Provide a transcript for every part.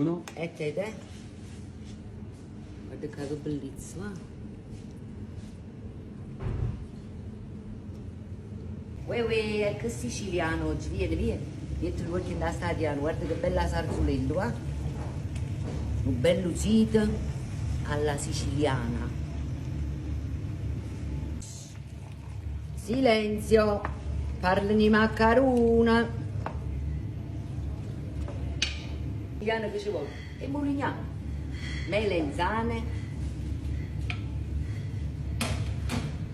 Uno. E te, te. Guarda qua che bellezza, va. Uè uè, ecco siciliano oggi, vieni, vieni. Miette l'uocchio 'int'a sta tiana, guarda che bella sarzulella, va. Nu bello zito alla siciliana. Silenzio, parlano 'e maccarune. Siciliano che ce vò? E mulignane, melenzane.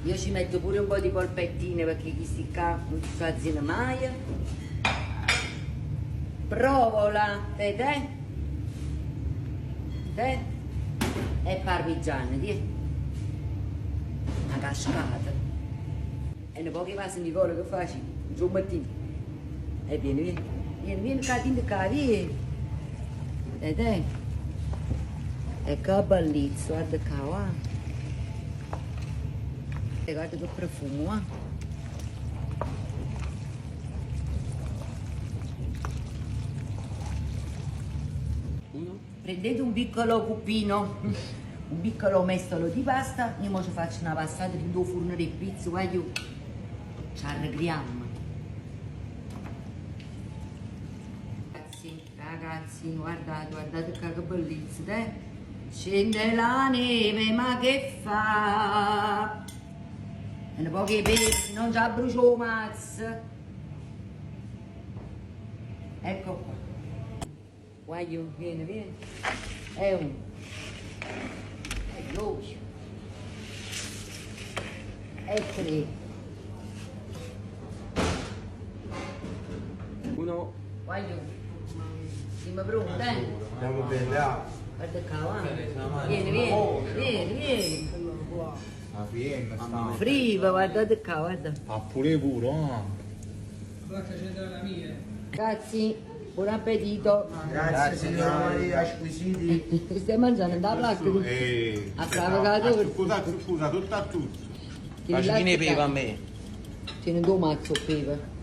Io ci metto pure un po' di polpettine perché chisti ccà nun se saziano maje. Provola, te te. Te. E parmigiano, tiè. Na cascata. E nu poco 'e vasenicola che facimmo? Nce 'o mettimmo? E vieni, vieni. Vieni, vieni ccà dinto ccà, vieni. Te te. E che bellezza, guarda ccà, va. E guarda che profumo, va. Prendete un piccolo cuppino, un piccolo mestolo di pasta, io mo ci faccio na passata dint' 'o furno d' 'e pizze, guagliù, ce arrecriammo. Ragazzi, ragazzi, guardate, guardate ccà che bellezza, te. Scende la neve, ma che fa? E nu poco 'e pepe, si no nce abbrucia 'o mazzo. Ecco qua. Guagliù, vieni, vieni. E uno. E duje. E tre. Uno. Guagliù, siamo pronti, eh? Andiamo bene, ah. Guarda qua, va. Vieni, vieni, vieni, vieni. La PM sta. Friva, guardate qua, guarda. Ah, pure puro, ah. Ragazzi, buon appetito. Grazie signora Maria, squisiti. Stai mangiando da plastica? Eh, A provocato. Scusa, scusa, tutto a tutto. Tieni Facci chi ne là- pepe a me. Tieni due mazzo pepe.